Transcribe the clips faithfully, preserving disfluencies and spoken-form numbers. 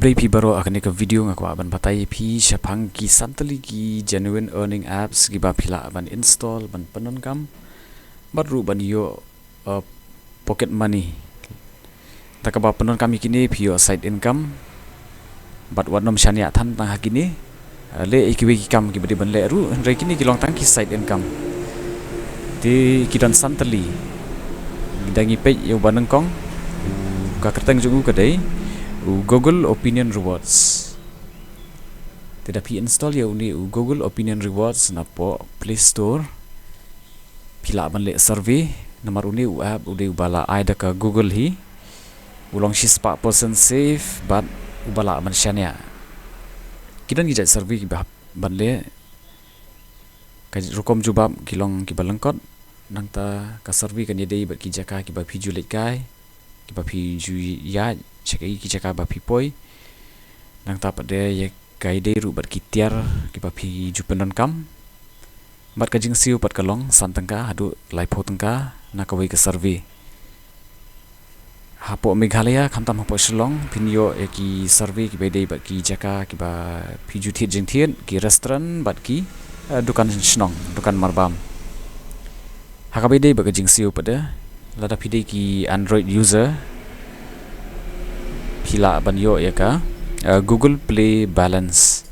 Khublei phi baroh, ha kane ka video nga kwah ban batai phi shaphang ki san tylli ki genuine earning apps kiba phi lah ban install, ban pyndonkam bad ruh ban ïoh uh, pocket money. Da kaba pyndonkam ïa kine phi ïoh side income bad wat nym shaniah than tang ha kine. Uh, leh ïa kiwei ki kam kiba dei ban leh ruh, hynrei kine ki long tang ki side income. Te ki don san tylli. Da ngi peit ïa uba nyngkong, u, ka kyrteng jong u ka dei u Google Opinion Rewards. Te da phi install ïa une u Google Opinion Rewards napoh Play Store, phi lah ban leh survey. Namar une u app u dei uba la ai da ka Google hi. U long shispah percent safe bad uba lah ban shaniah. Ki don ki jait survey kiba hap ban leh. Ka rukom jubab ki long kiba lyngkot. Nangta ka survey kan ïadei bad ki jaka kiba phi ju leit kai, kiba phi ju ïaid, sha ki jaka ba phi poi. Nangta pat de ïa ka ïadei ruh bad ki tiar kiba phi ju pyndonkam. Bad ka jingsiew pat ka long san tyngka haduh laiphew tyngka na kawei ka survey. Hapoh Meghalaya, khamtam hapoh Shillong, phin ïoh ïa ki survey kiba ïadei bad ki jaka kiba phi ju thied jingthied, ki restaurant bad ki, eh, dukan shnong, dukan marbam. Ha kaba ïadei bad ka jingsiew pat de, lada phi dei ki Android user, phi lah ban ïoh ïa ka, eh, Google Play Balance.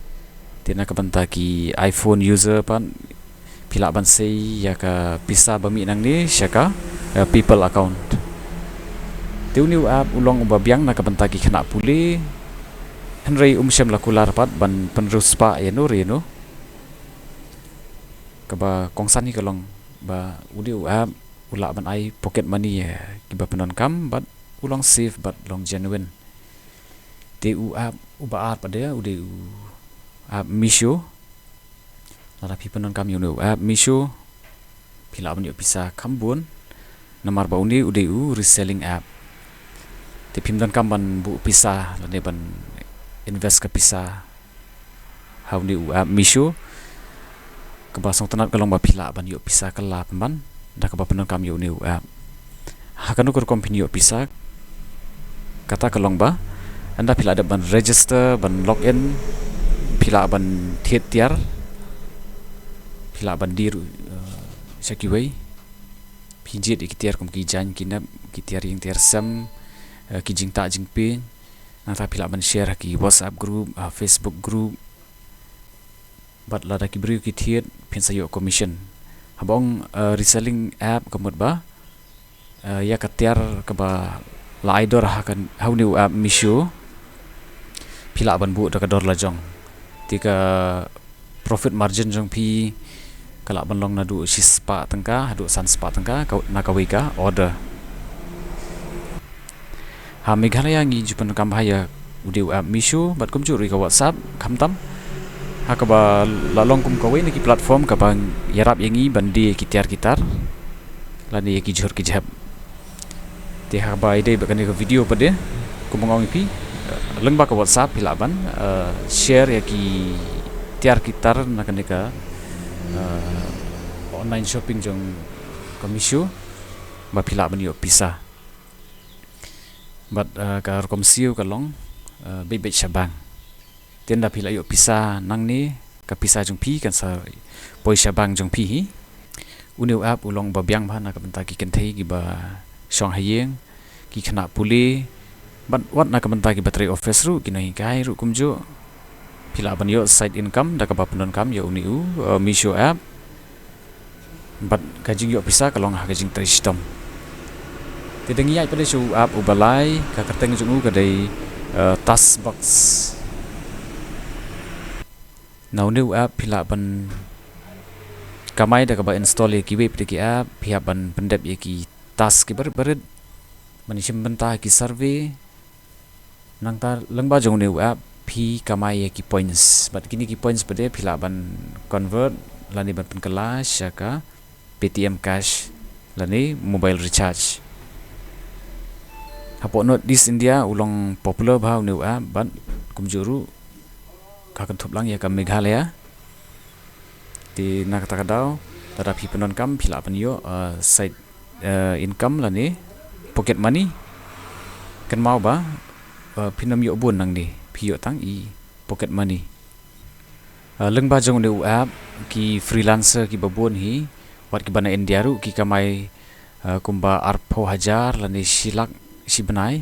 Te na ka bynta ki iPhone user pat, phi lah ban sei ïa ka pisa ba mih nangne sha ka, eh, PayPal account. Te une u app u long uba biang na ka bynta ki khynnah pule, hynrei um shym la kular pat ban pynriewspah ïano re ïano. Kaba kongsan hi ka long ba une u app u lah ban ai pocket money ïa kiba pyndonkam bad u long safe bad long genuine. Te u app uba ar pat de u dei u app Meesho. Lada phi pyndonkam ïa une u app Meesho, phi lah ban ïoh pisa kham bun. Namar ba une u dei u reselling app. Te phim donkam ban buh pisa lane ban invest ka pisa ha une u app Meesho. Kaba sngewtynnat ka long ba phi lah ban ïoh pisa kylla pynban da kaba pyndonkam ïa une u app. Ha kano ka rukom phin ïoh pisa? Kata ka long ba ynda phi la dep ban register, ban log in, phi lah ban thied tiar, phi lah ban die ruh, eh, sha kiwei. Phi jied ïa ki tiar kum ki jaiñ ki nep, ki tiar ïing tiar sem, eh, ki jingtah jingpieñ. Nangta phi lah ban share ha ki WhatsApp group, ha Facebook group. Bad lada ki briew ki thied, phin sa ïoh commission. Haba ong, eh, reselling app ka mut ba, eh, ïa ka tiar kaba la ai dor ha ka, ha une u app Meesho, phi lah ban buh da ka dor lajong. Te ka profit margin jong phi ka lah ban long naduh shispah tyngka haduh sanspah tyngka ka, na kawei ka order. Ha Meghalaya ngi ju pyndonkam bha ïa u dei u app Meesho bad kumjuh ruh ïa ka WhatsApp, khamtam ha kaba la long kum kawei na ki platform kaba ïarap ïa ngi ban die ïa ki tiar ki tar lane ïa ki jhur ki jhep. Te ha kaba ïadei bad kane ka video pat de, kumba nga ong ïa phi, eh, lyngba ka WhatsApp phi lah ban, eh, share ïa ki tiar ki tar na kane ka, eh, online shopping jong ka Meesho ba phi lah ban ïoh pisa. Bad, eh, ka rukom siew ka long, eh, beit beit sha bank. Te ynda phi la ïoh pisa nangne, ka pisa jong phi kan sa poi sha bank jong phi hi. Une u app u long ba biang bha na ka bynta ki kynthei kiba shong ha ïing, ki khynnah pule, bad wat na ka bynta kiba trei office ruh, ki nonghikai ruh kumjuh. Phi lah ban ïoh side income da kaba pyndonkam ïa une u, eh, Meesho app. Bad ka jingïoh pisa ka long ha ka jingtrei shitom. Te dang ïaid pat de sha u app uba lai, ka kyrteng jong u ka dei, eh, Tasbox. Na une u app phi lah ban kamai da kaba install ïa kiwei pat de ki app, phi hap ban pyndep ïa ki task kiba rit ba rit. Ban shim bynta ha ki survey, Nangta lyngba jong une u app phi kamai ïa ki points. Bad kine ki points pat de phi lah ban convert lane ban pynkylla sha ka Paytm Cash lane mobile recharge. Hapoh North East India u long popular bha une u app bad kumjuh ruh ka kynthup lang ïa ka Meghalaya. Te na kata ka daw, lada phi pyndonkam phi lah ban ïoh, uh, side, uh, income lane pocket money. Kynmaw ba, uh, phin ym ïoh bun nangne, phi ki ïoh tang i pocket money. Uh, lyngba jong une u app, ki freelancer kiba bun hi, wat kiba na India ruh ki kamai uh, kumba arphew hajar lane shi lak shi bnai.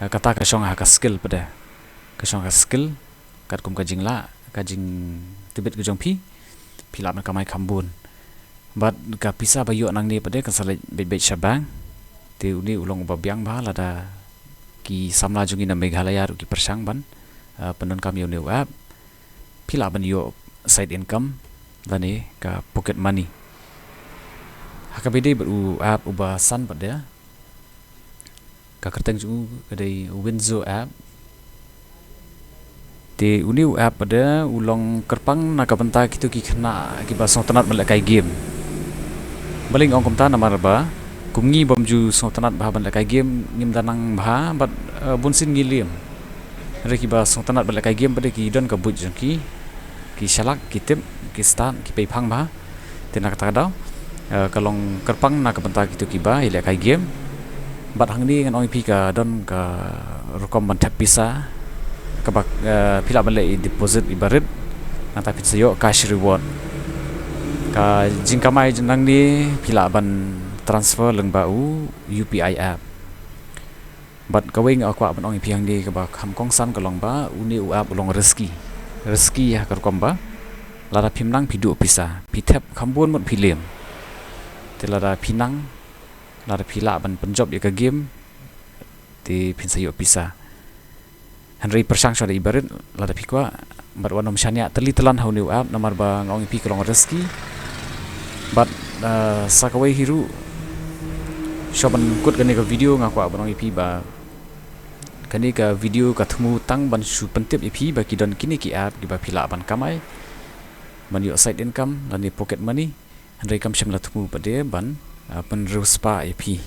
Uh, kata ka shong ha ka skill pat de. Ka shong ha ka skill, katkum ka jinglah, ka jingtbit ka jong phi, phi lah ban kamai kham bun. Bad ka pisa ba ïoh nangne pat de kan sa leit beit beit sha bank. Te une u long uba biang bha lada ki samla jong ngi na Meghalaya ruh ki pyrshang ban uh, pyndonkam ïa une u app. Phi lah ban ïoh side income lane ka pocket money. Ha kaba ïadei bad u app uba san pat de, ka kyrteng jong u ka dei Winzo app. Te une u app pat de u long kyrpang na ka bynta kito ki khynnah kiba sngewtynnat ban lehkai game. Balei nga ong kumta? Namar ba kum ngi bym ju sngewtynnat bha ban lehkai game, ngim da nang bha bad uh, bunsien ngi liem. Hynrei kiba sngewtynnat ban lehkai game pat de ki don ka buit jong ki, ki shalak, ki tip, ki stad, ki peiphang bha. Te na kata ka daw uh, ka long kyrpang na ka bynta kito kiba ïalehkai game. Bad hangne ngan ong ïa phi ka don ka rukom ban thep pisa kaba uh, phi lah ban leh i deposit iba rit, nangta phin sa ïoh cash reward. Ka jingkamai nangne phi lah ban transfer lyngba u U P I app. Bad kawei nga kwah ban ong ïa phi hangne kaba kham kongsan ka long ba une u app u long risky. Risky ha ka rukom ba lada phim nang phi duh pisa, phi thep kham bun mut phi liem. Te lada phi nang, lada phi lah ban pynjop ïa ka game, te phin sa ïoh pisa. Hynrei pyrshang shuwa da iba rit lada phi kwah, bad wat nym shaniah tylli tyllan ha une u app namar ba nga ong ïa phi ka long risky. Bad uh, sa kawei hi ruh, shuwa ban kut kane ka video nga kwah ban ong ïa phi ba kane ka video ka thmu tang ban shu pyntip ïa phi ba ki don kine ki app kiba phi lah ban kamai, ban ïoh side income lane pocket money. Hynrei kam shym la thmu pat de ban uh, pynriewspah ïa phi.